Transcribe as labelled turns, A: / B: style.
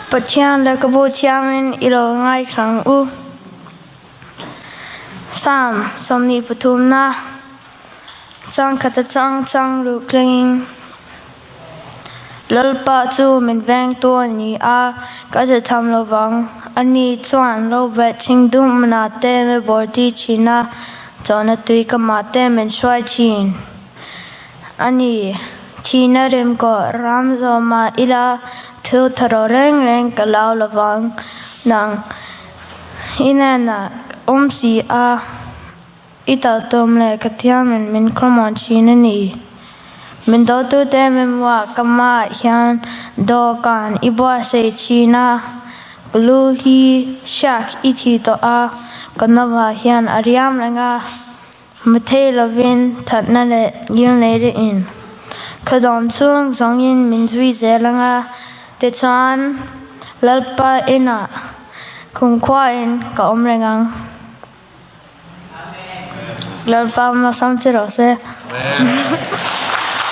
A: Pathian lehkhabu thiamin i lo ngaithla ang u. Psalm 23 na changkhat atang chang luh tlengin Lalpa chu min vengtu a ni a, ka che tham lovang. Ani chuan lo bet ching dum hmunah te mi bawrti thin a, chawhna tui kamah te min hruai thin. A ni, thihna rem kawh ram zawmah ila thil tha ro reng reng ka lau lovang nang i hnenah awm si a, i talhtum leh ka thiamin min khawmuan thin a ni. Min dotute memua ka hmaah hian dawhkan i buatsaih thin a, ka lu hi hriak i thi tawh a, ka nawah hian a riam reng a. Hmu thei lovin thatna leh ngilnei rihin khawdawm chhung zawngin min zui zel ang a, tichuan Lalpa inah kumkhuain ka awm reng ang. Lalpa hmasam che rawh se.
B: Amen.